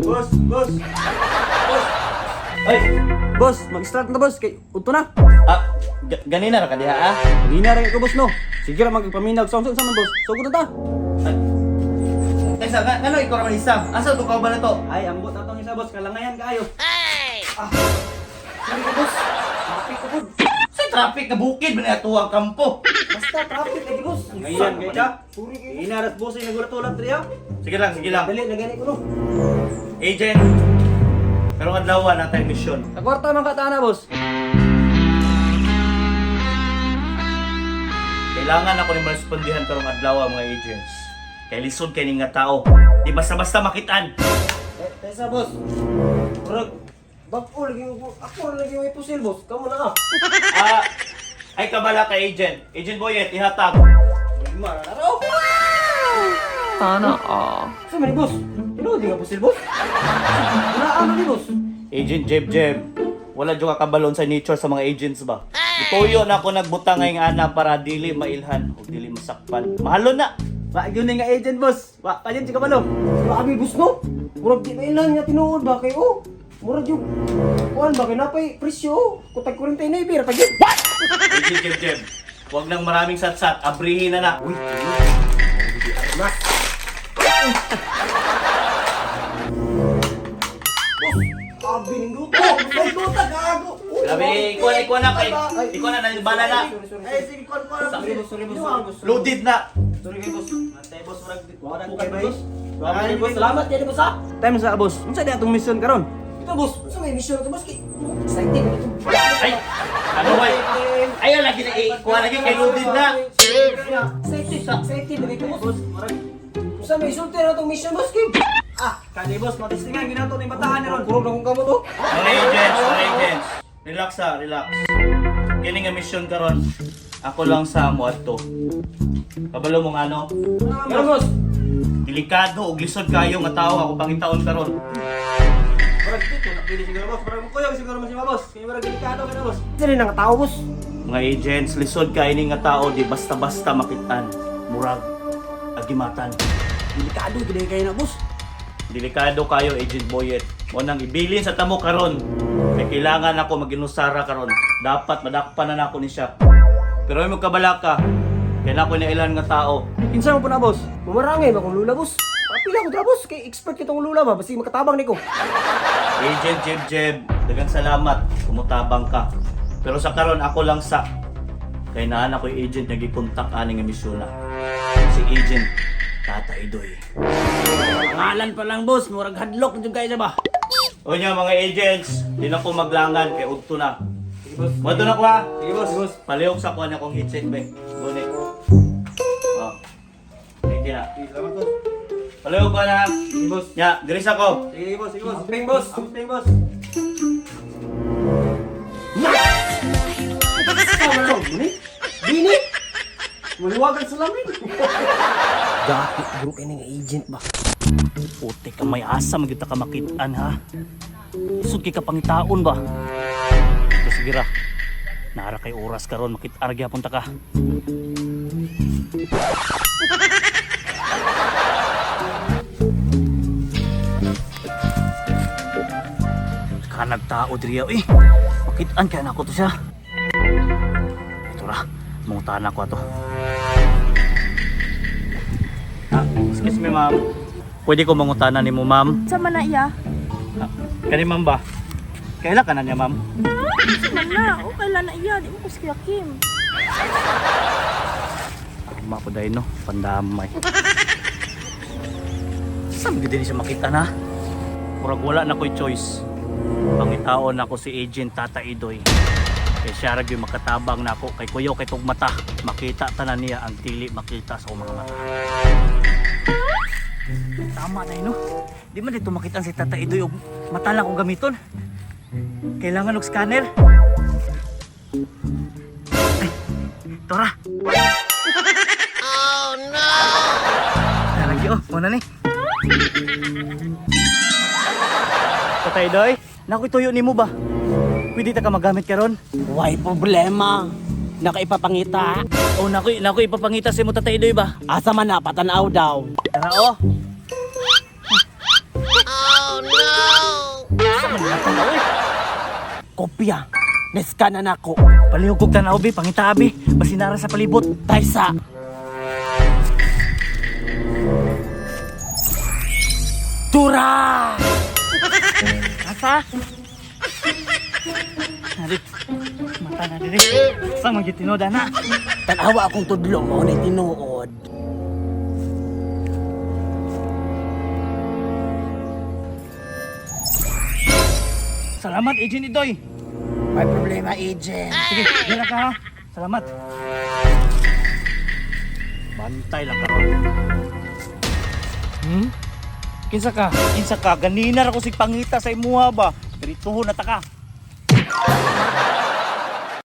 Boss, boss. Boss. Ay, Boss, mag-start na, boss, kay udto na. ah, ganina ra ka diha ah. Kanina ra ko, boss, no. Sige ra magpaminaw sa unsa man, boss. Sugod na ta. Kaysa nga ngano ikaw ra man isa? Asa to ka ba na to? Ay, ambot atong isa, boss, kalangayan kaayo. Ay. Ah. Sorry ko, boss. Traffic ko pod. Sa traffic nga bukid man ato ang kampo. Basta traffic lagi, boss. Ngayon kay ka. Ina ras boss ay nagulat-ulat riya. Sige lang, sige lang. Dali na gani ko, no. Agent. Pero adlaw na tayo mission. Sa kwarta man ka tana, boss. Kailangan ako ni marespondihan karong adlaw mga agents. Kay lisod kay ning nga tao. Di basta-basta makitaan. Eh, tesa, boss. Murag bag-o lagi ko. Ako ra lagi may pusil, boss. Kamo na ah. Ah, ay kabala kay agent. Agent Boyet, ihatag. Mara na raw. Sana all. Sa man ni boss? Tinuod nga pusil, boss. Wala ano ni boss. Agent Jeb Jeb, wala jud ka kabalon sa nature sa mga agents ba? Ituyo na ako nagbutang ngayong ana para dili mailhan o dili masakpan. Mahalo na. Wa gyud ni nga agent, boss. Wa pa jud si kabalo. Grabe, boss, no? Murag di mailan nga tinuod ba kay oh. Murag yung kuan ba kay napay presyo oh. Kutag 49 ra pag yun. Agent Jeb Jeb, wag nang maraming satsat, abrihin na na. Uy, Grabe ning luto. Ay, luta gago. Oh, grabe, ikuha na, ikuha na kay. Ikuha na, bala na. Ay, sige, kuan kuan. Sorry, boss. Sorry, boss. Sorry, boss. Loaded na. Sorry kay boss. Antay, boss, murag murag kay boss. Grabe, boss. Salamat kay boss ha. Time sa boss. Unsa di atong mission karon? Ito, boss. Unsa may mission to, boss? Kay excited na ito. Ay, ano ba? Ay, lagi na ikuha lagi kay loaded na. Excited, excited lagi ko, boss. Boss, murag Unsa may sulti na tong mission, boss? Kay ah, kani boss, matistingan ginato ning bataan ni ron. kurog na kong kamo to. Mga agents, mga agents. Relax ha, relax. Kini nga mission karon. Ako lang sa mo adto. Kabalo mo nga ano? Karon, boss. Delikado og lisod kayo nga tao ako pangitaon karon. Murag dito na pili siguro, boss. Murag mukuyog siguro mas boss. Kay murag delikado ka na, boss. Dili na nga tao, boss. Mga agents, lisod kayo ni nga tao di basta-basta makitaan. Murag agimatan. Delikado gid kayo na, boss. Delikado kayo Agent Boyet. Mo nang ibilin sa tamo karon. Kay kailangan ako maginusara karon. Dapat madakpan na nako ni siya. Pero ay mo kabala ka. Kay nako na ilan nga tao. Kinsa mo po na, boss? Mamarangay ba kong lula, boss? Pila ko dra, boss. Kay expert kitong lula ba basi makatabang niko. Agent Jeb Jeb, dagang salamat. Kumutabang ka. Pero sa karon ako lang sa kay naan ako yung agent nga gikontak ani nga misyon na. Si Agent Tata Idoy. Pangalan pa lang, boss. Murag hadlok jud kayo sa ba. O niya mga agents, di na ko maglangan kay udto na. Sige, boss. Moto na ko ha. Sige, boss. Sige, boss. Palihog sa kuha niya kong headset be. Guni. Oh. Ready na. Sige, salamat, boss. Palihog ko na. Sige, boss. Nya, diri sa ko. Sige, boss. Sige, boss. Amping, boss. Amping, boss. Sama ni. Bini. Mahiwagan sa lamin. Dati bro kay ning agent ba. Puti ka may asa magyud ta ka makitaan ha. Isod kay ka pangitaon ba. Pero sige ra. Nara kay oras karon makit-an ra gyapon ta ka. Kanag tao diri eh. Makitaan kay nako to siya. Ito ra, mangutahan ako ato. Ah, excuse me, ma'am. Pwede ko mangutana nimo, ma'am? Sa man na iya? Ah, kani ma'am ba? Kaila ka na niya, ma'am? Sa man na? Okay lang na iya. Di mo ko si Kuya Kim. Tama ko dahil no, pandamay. Saan gid din siya makita na? Murag wala na ko'y choice. Pangitaon ako si Agent Tata Idoy. Kay siya ra gyud makatabang nako kay kuyo kay tug mata. Makita tanan niya ang dili makita sa akong mga mata. Tama na no. Di man dito makita si Tata Idoy og mata lang kong gamiton. Kailangan og scanner. Ay, Tora. Nalagi oh, muna ni. Tatay Doy, naku tuyo nimo ba? Pwede ta ka magamit karon? Why problema? Nakaipapangita. Oh, naku, naku ipapangita sa imo Tatay Doy ba? Asa man na patanaw daw. Tara oh. Kopya. Neska na nako. Palihog kog tan-aw be, pangita be. Basinara sa palibot. Taysa. Tura! Asa? Nari. Mata na diri. Sa mga tinuod ana. Tanawa akong tudlo mo na tinuod. Salamat, Agent Idoy. May problema, agent. Sige, dira ka ha. Salamat. Bantay lang ka. Hmm? Kinsa ka? Kinsa ka? Ganina ra ko sig pangita sa imuha ba? Diretsuhon na ta ka.